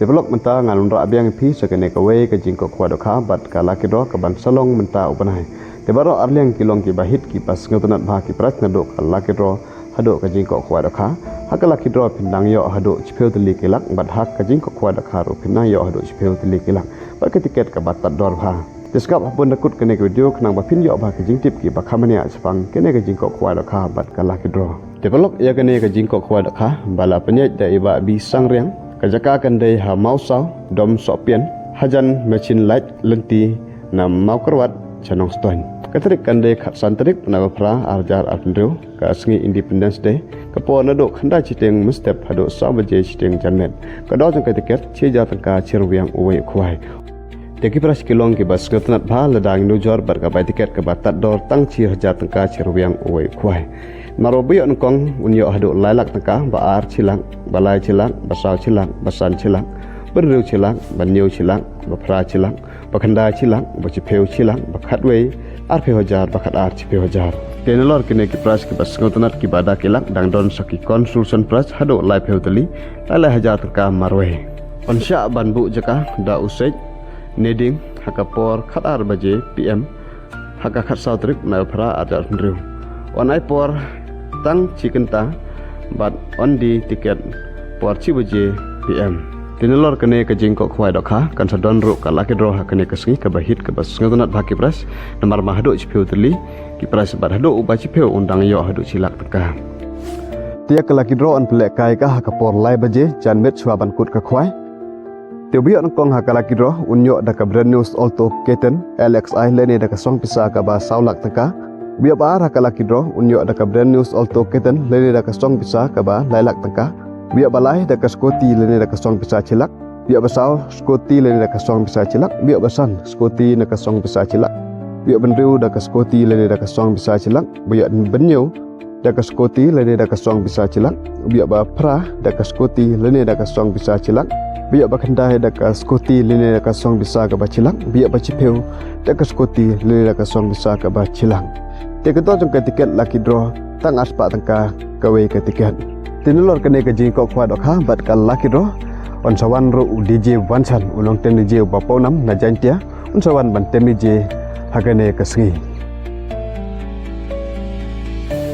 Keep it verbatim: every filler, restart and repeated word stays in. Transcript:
Te paralok, mynta ngan wanrah biang ïa phi sa kane kawei ka jingkoh khwai dohkha bad ka lucky draw kaban sa long mynta u bnai. Te baroh arliang ki long kiba hit kiba sngewtynnat bha ki prize naduh ka lucky draw haduh ka jingkoh khwai dohkha. Ha ka lucky draw phin nang ïoh haduh shiphew tylli ki lak bad ha ka jingkoh khwai dohkha ruh phin nang ïoh haduh shiphew tylli ki lak. Bad ka tiket kaba tad dor bha. Te sngap ha pud na kut kane ka video khnang ba phin ïoh bha ka jingtip kiba kham bniah shaphang kane ka jingkoh khwai dohkha bad ka lucky draw. Te paralok, ïa kane ka jingkoh khwai dohkha ba la pynïaid da i Bah B Sangriang, ka jaka kan dei ha Mawsaw, Dom Sohpian, hajan Machine Light Lynti na Mawkyrwat sha Nongstoiñ. Ka tarik kan dei khatsan tarik bnai ba phra arhajar arphew hynriew, ka sngi Independence Day. Ka por naduh khyndai shiteng mynstep haduh saw baje shiteng janmiet. Ka dor jong ka tiket shi hajar tyngka, shi ryngwiang uwei u khwai. Te ki prize ki long kiba sngewtynnat bha, lada ngin nujor bad ka bai tiket kaba tad dor tang shi hajar tyngka, shi ryngwiang uwei u khwai. Namar ba u ba ïoh nyngkong un ïoh haduh lai lak tyngka, ba ar shi lak, ba lai shi lak, ba saw shi lak, ba san shi lak, ba hynriew shi lak, ba hynñiew shi lak, ba phra shi lak, ba khyndai shi lak, ba shiphew shi lak, ba khatwei arphew hajar, ba khatar shiphew hajar. Te nalor kine ki prize kiba sngewtynnat kiba da ki lak, dang don sa ki consolation prize haduh laiphew tylli, lai lai hajar tyngka marwei. Yn shah ban buh jaka da u Seit Neding ha ka por khatar baje P M ha ka khatsaw tarik bnai ba phra arhajar hynriew. Yn ai por tang shi kynta bad yn die tiket por shi baje P M. Te nalor kane ka jingkoh khwai dohkha kan sa don ruh ka lucky draw ha kane ka sngi kaba hit kaba sngewtynnat bha ki prize, namar ma haduh shiphew tylli ki prize bad haduh u ba shiphew un dang ïoh haduh shi lak tyngka. Te ïa ka lucky draw yn pynlehkai ka ha ka por lai baje janmiet shwa ban kut ka khwai. Te u ba ïoh nyngkong ha ka lucky draw un ïoh da ka brand new Alto K ten L X I lane da ka song pisa kaba saw lak tyngka. U ba ïoh ba ar ha ka lucky draw un ïoh da ka brand new Alto K ten lane da ka song pisa kaba lai lak tyngka. U ba ïoh ba lai da ka scooty lane da ka song pisa shi lak. U ba ïoh ba saw scooty lane da ka song pisa shi lak. U ba ïoh ba san scooty na ka song pisa shi lak. U ba ïoh ba hynriew da ka scooty lane da ka song pisa shi lak. U ba ïoh ba hynñiew da ka scooty lane da ka song pisa shi lak. U ba ïoh ba phra da ka scooty lane da ka song pisa shi lak. U ba ïoh ba khyndai da ka scooty lane da ka song pisa kaba shi lak. U ba ïoh ba shiphew da ka scooty lane da ka song pisa kaba shi lak. Te ka dor jong ka tiket lucky draw tang arspah tyngka kawei ka tiket. Te nalor kane ka jingkoh khwai dohkha bad ka lucky draw yn sa wan ruh u D J Vansan, u nongtem D J uba pawnam na Jaintia, un sa wan ban tem D J ha kane ka sngi.